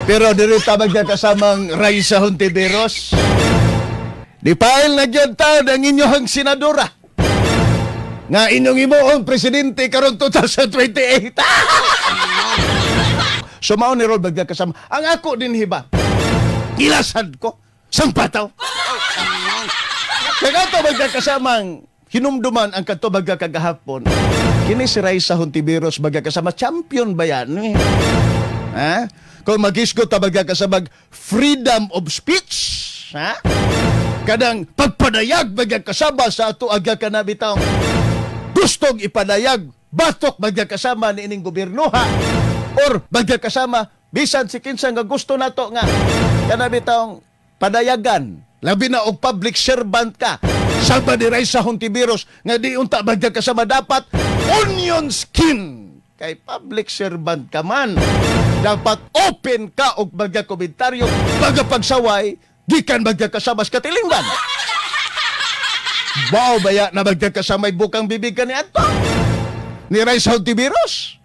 Pero diri ta magkakasamang Raisa Hontiveros. Di pail na gyud ta ang inyong senadora nga inyong imuong presidente karon 2028. So mao ni rol magkakasama. Ang ako din hiba. Ilasad ko. Sampataw. Kaya ato magkakasamang hinumduman ang kadto magkakagahapon. Kini si Raisa Hontiveros magkakasama, champion ba yan? Eh? Ha? Kung magisgot ta magkakasama freedom of speech, ha? Kanang pagpadayag magkakasama sa ato aga kanabitaw. Gustong ipadayag batok magkakasama ni ining gobyerno, ha? Or magkakasama bisan si kinsa nga gusto nato nga kanabitawng padayagan. Labi na og public servant ka. Sama ni Raisa Hontiveros nga di unta magkakasama dapat onion skin. Kay public servant ka man. Dapat open ka og magkakomentaryo, magapagsaway, gikan magkakasama sa katilingban. Wow, baya na magkakasama bukang bibig ka ni Anto? Ni Raisa Hontiveros?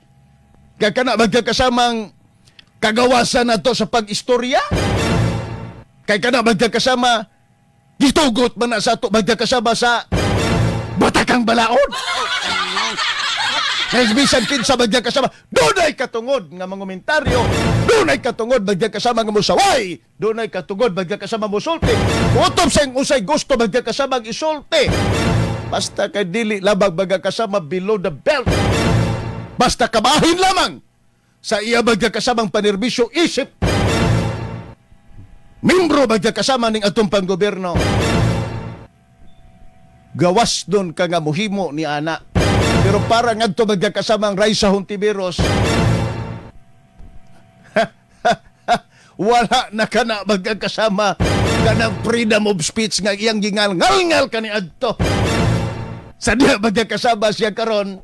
Kaya ka na magkakasamang kagawasan na to sa pag-istorya? Kay ka na magkakasama, gitugot man na sa ato magkakasama sa batakang balaod. Kaya bisan kinsa magkakasama, dunay katungod nga mga komentaryo, dunay katungod magkakasama nga musaway, dunay katungod magkakasama musulti. Utob sa usay gusto magkakasama ang isulti. Basta kay dili labag magkakasama below the belt. Basta kabahin lamang sa iya magkakasamang panerbisyo isip membro magkakasama ning atong panggobyerno. Gawas doon ka nga muhimo ni ana. Pero para ngadto magkakasamang Raisa Hontiveros, wala na ka na magkakasama kanang freedom of speech nga iyang gingal-ngal kani adto. Sa diha magkakasama siya karon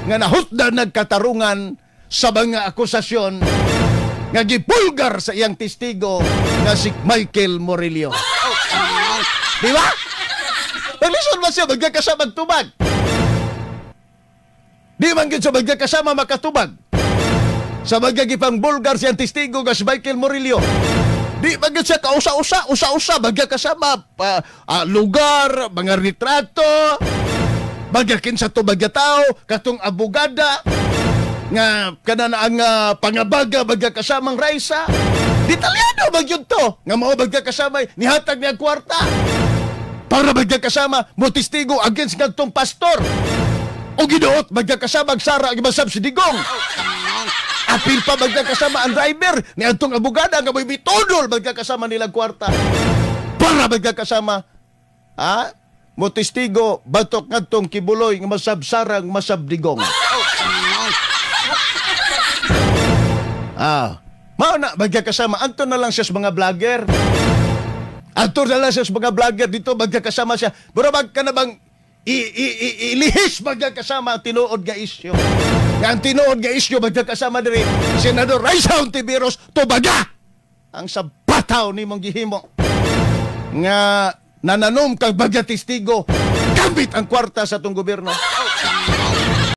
nga nahutda nagkatarungan sa mga akusasyon nga gipulgar sa iyang testigo nga si Michael Morillo. Di ba? Paglisod ba siya magkakasama tubag? Di man gyud sa magkakasama makatubag. Sa magkagipang bulgar siyang testigo nga si Michael Morillo. Di man gyud siya kausa-usa, usa-usa magkakasama pa, lugar, mga retrato, bagyakin sa tubag tao, katong abogada nga kana na ang pangabaga magkakasamang Raisa. Detalyado ba gyud to nga mao magkakasama nihatag niya kwarta para magkakasama mo testigo against ngadtong pastor. O giduot magkakasama ang Sara ang masab si Digong. Apil pa magkakasama ang driver ni atong abogada nga may bitodol magkakasama nilang kwarta para magkakasama ha mo testigo batok ngadtong kibuloy nga masab Sara ang masab Digong. Ah, mao na magkakasama anto na lang siya sa mga vlogger. Anto na lang siya sa mga vlogger dito magkakasama siya. Pero bag ka na bang ilihis magkakasama ang tinuod nga isyu. Nga ang tinuod nga isyu magkakasama diri Senador Raisa Hontiveros tubaga ang sabataw nimong gihimo nga nananom kag bagya testigo gambit ang kwarta sa atong gobyerno.